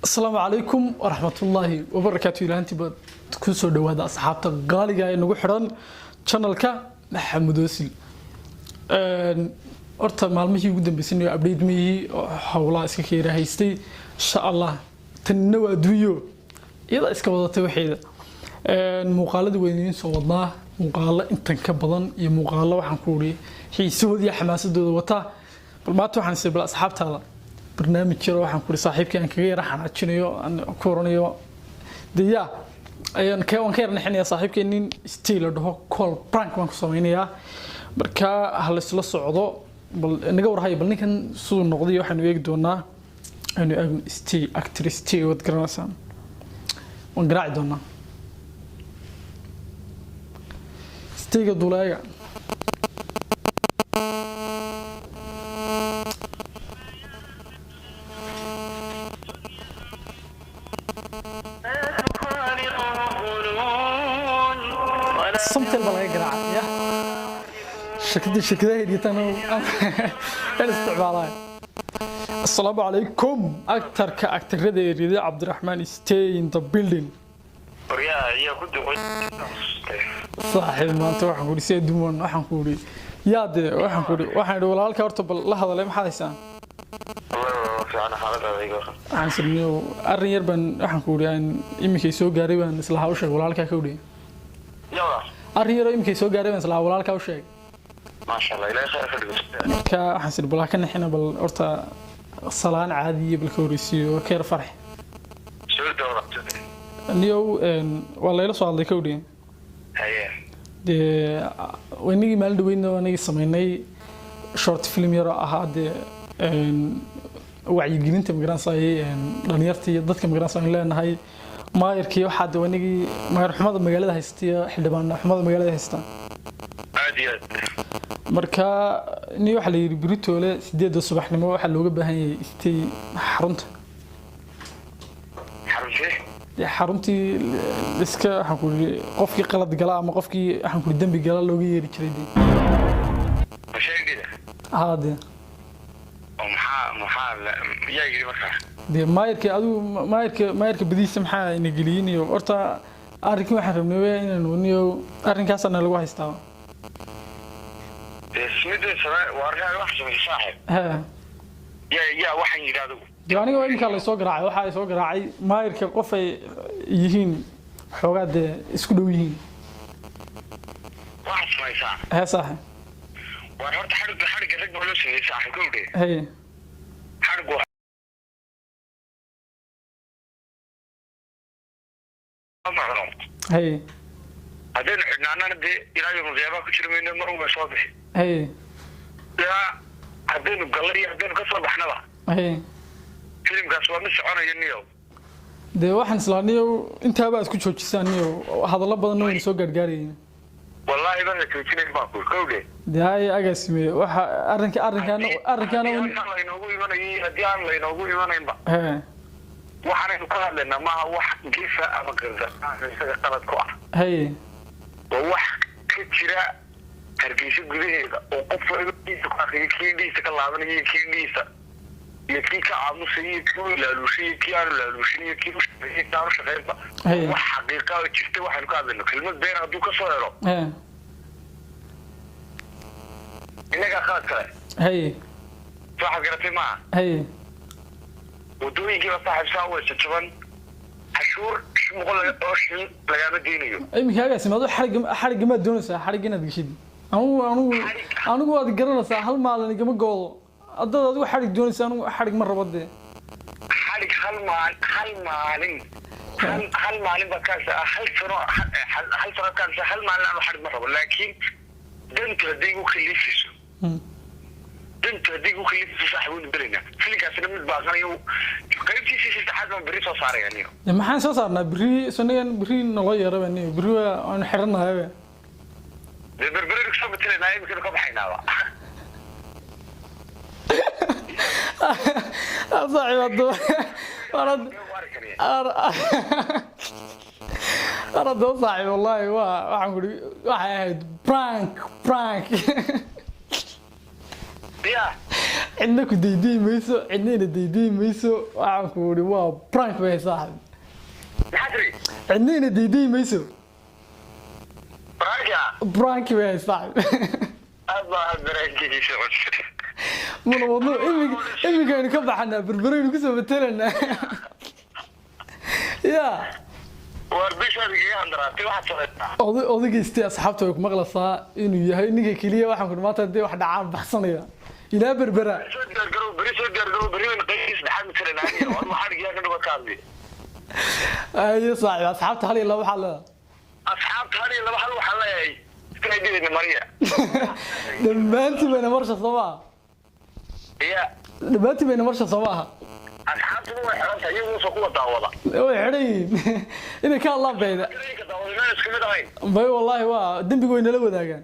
Asalaamu calaykum waraxmatullaahi wabarakaatu. Ilaantii baad ku soo dhawaada, asxaabta qaaliga ee nagu xidhan channelka Maxamuud Osil. Horta maalmihii ugu dambeysay update mihii oo howlaha iska keera haystay. Insha Allah tanina waa adduunyo, iyada iska wadatay waxeeda. Muuqaalada waynu idiin soo wadnaa, muuqaalo intan ka badan iyo muuqaalo waxaan ku uri xiisahooda iyo xamaasadooda wataa. Bal maanta waxaan isay bal asxaabtaada barnaamij yar waxaan ku uri saaxiibkii aan kaga yara xanaajinayo, aan ku oranayo dee yaa ayaan ka waan ka yara nixinayaa saaxiibkii, nin stay la dhaho call prank baan ku samaynayaa. Marka ha laysla socdo, bal naga warhayo, bal ninkan siduu noqday waxaanu eegi doonaa. Aynu eegno stay actress stay, waad garanaysaan, waan garaaci doonaa stayga duleega. Samtel baa laga garaaca ya shirkadii, shirkadaha hidhitaan aan isticmaalaya. Asalaamu calaykum, actarka actarada eriyada Cabdiraxmaan stay in the building. Waryaa ayaa ku duqay. Saaxiib, maanta waxaan ku uri see duwan, waxaan ku uri yaa dee waxaan ku uri waxaan idhi walaalka horta bal la hadalay, maxaad haysaan? Wallahi fiican, xaaladaada iga waran. Waxaan sirniyo arrin yar baan waxaan ku uri aan iminkay soo gaaray baan islahaa u sheeg walaalkaa ka uri. Yawa. Arrin yaroo iminkay soo gaaray baan islahaa walaalkaa u sheeg. Maasha Allah, ilaahay khayr ka dhigo. Marka waxaan siri bal ha ka nixina, bal horta salaan caadi iyo bal ka horeysiiyo ka yar farx. Soo dawra. Niyow waa layla soo hadlay kawdhi. Haye. Dee inagii maalin dhaweydna anagii samaynay short film yaroo ahaa dee wacyigelinta magaranayay dhalinyarta iyo dadka magaranaysa aynu leenahay maayarkii waxaa dee inagii maayar xumada magaalada haysta iyo xildhibaan xumada magaalada haysta. Aad iyo aad. Marka ni waxaa la yidhi beritoole 8-da subaxnimo waxaa looga baahan yahay istay xarunta. Xaruntee? Dee xaruntii iska waxaan ku yidhi qofkii qalad gala ama qofkii waxaan ku yidhi dembi gala looga yeeri jiray dee. Ma sheegida? Haa dee. Oo maxaa yaa yidhi markaa? Dee maayarka adigu maayarka badiisa maxaa ina geliyeen iyo horta arrinkan waxaan rabnay waa inaynu niyo arrinkaasaana lagu haystaa. Dee midda same waa arrin wax samaysa saaxiib. Hee. Yaa waxaan yidhi adigu. Dee aniga waa iminkaa laysoo garaacay, waxaa ay soo garaacay maayarka qof ay yihiin xoogaa dee isku dhow yihiin. Waxaad samaysaa. Hee saaxib. Waar horta xadhigga rag baa loo sameeyey saaxiib, kowdhe. Haye. Xadhiggu ma cuno. Haye. Haddaynu xidhnaanana dee ilaa yawmal qiyaamaha ku jiri mayno, mar unbay soo bixi. Haye. Yaa haddaynu gallo iyo haddaynu ka soo baxnaba. Haye. Filimkaas waa mid soconaya niyow. Dee waxaan islaa niyow intaaba aad ku joojisaan niyow, hadallo badanna wayna soo gaargaarayeen. Wallaahi baan la joojinayn baan ku kowdhe. Dee haye agaasime, waxa arrinka arrinkaana arrinkaana haddii halkan laynoogu imanayo iyo haddii aan laynoogu imanaynba, hee, waxaanaynu ka hadlaynaa maaha wax gefa ama qirda isaga qalad ku ah. Haye. Waa wax ka jira Hargeysa gudaheeda oo qof waliba ku akriyo, kii indhihiisa ka laabanaya iyo kii indhihiisa iyo kii ka aamusay iyo kii u laaluushay iyo kii aanu laaluushin iyo kii u shaqeeyay kii aanu shaqeynba. Haye. Wax xaqiiqa oo jirta waxaynu ka hadlayno, kelmad been hadduu ka soo helo, hee, innagaa qalad kale. Haye. Soo waxaad garatay maaha? Haye. Wadooyinkiiba saaxiib saa u waysa jaban, cashuur 500 oo shilin lagaama deynayo. Iminka agaasime adu xarigga maad doonaysaa, xarigga inaad geshid? Anigu waad garanaysaa, hal maalin igama goodo haddaad adigu xarig doonaysa, anigu xarig ma rabo dee. Xadhig hal maalin hal maalin baad ka haysaa, hal sano, hal sano ka haysaa, hal maalin aanu xadhig ma rabo, laakiin dantu hadday igu kalifiso, dantu hadday igu kalifiso saaxiib waynu gelaynaa. Filinkaasina mid baaqanayo, qaybtiisii saddexaad baan berri soo saaraya niyo. Dee maxaan soo saarnaa berri? Sanagan berri naloo yeeraba niyo, berri waa waanu xidhanahayba. Dee berbereri kusoo matelaynaa, iminkanu ka baxaynaaba. Saaxiib haddaba war haddaba saaxiib, wallaahi waa waxaan ku uri waxay ahayd prank. Ya. Cidna ku daydayi mayso, cidna ina daydayi mayso. Waxaan ku idhi waa prank bay saaxib. Maxaa tiri? Cidna ina daydayi mayso. Prank-a. Prank bay saaxib. Aad baa dareenkiisa cusub. Mana wadno, imika iminkaynu ka baxanaa, Berberaynu kusoo matelanaa ya. War bishaad igaga handaraatay, waxaad samaysaa. Oday odageystay, asxaabta way ku maqlaysaa inuu yahay ninka keliya. Waxaan ku maanta haddii wax dhacaan baxsanaya ilaa Berbera. Soo diyaargarow beri, soo diyaargarow beri. Wayna qaybtii saddexaad matalanaa. War maxaa dhigiyaa ka dhigo ka hadli. Ayo saaxiib, asxaabta hal iyo laba waxaa leedahay? Asxaabta hal iyo laba, hal waxaan leeyahay iskala mariya. Dhammaantiin bayna marsha, soo maaha? Ya. Dhammaantiin bayna marsha, soo maaha? Asxaabtuna way xiran tahay, iyagu soo kuwa daawada. Way xidhan yihiin inay ka hadlaan bayda. Dareenka daawada meel isku mid ahayn. Bay wallaahi waa dembiga way nala wadaagaan.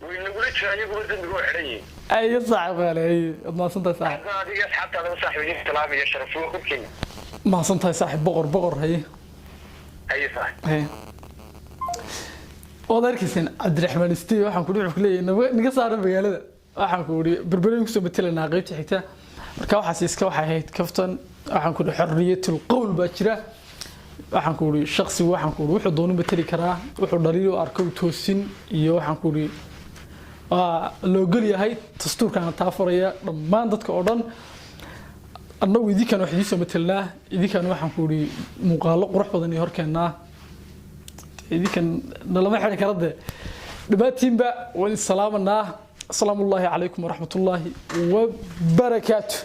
Way nagula jiraan, iyaguba dembiga way xiran yihiin. Ayo saaxiib qaale, ayo, waad mahadsantahay saaxiib. Hadda adiga asxaabtaadaba saaxiib idin salaam iyo sharaf waa korkiina. Mahadsantahay saaxiib, boqor boqor, haye. Haye saaxiib. Haye. Waad arkayseen Cabdiraxmaan Steve. Waxaan ku wuxuu ku leeyahay naga saara magaalada. Waxaan ku uri Berberin kusoo matelanaa qaybta xigta. Marka waxaas iska waxay ahayd kaftan. Waxaan ku uri xorriyatul qowl baa jira. Waxaan ku uri shakhsigu, waxaan ku uri wuxuu doono mateli karaa, wuxuu dhaliil u arko uu toosin iyo waxaan ku uri waa la ogol yahay. Dastuurkan taa furaya dhammaan dadka oo dhan. Annagu idinkan wax idiin soo matelnaa, idinkan waxaan ku uri muuqaallo qurux badan iyo horkeennaa, idinkan nalama xidhi kara dee. Dhammaantiinba waan idin salaamanaa. Asalaamu ullaahi calaykum waraxmatullaahi wabarakaatu.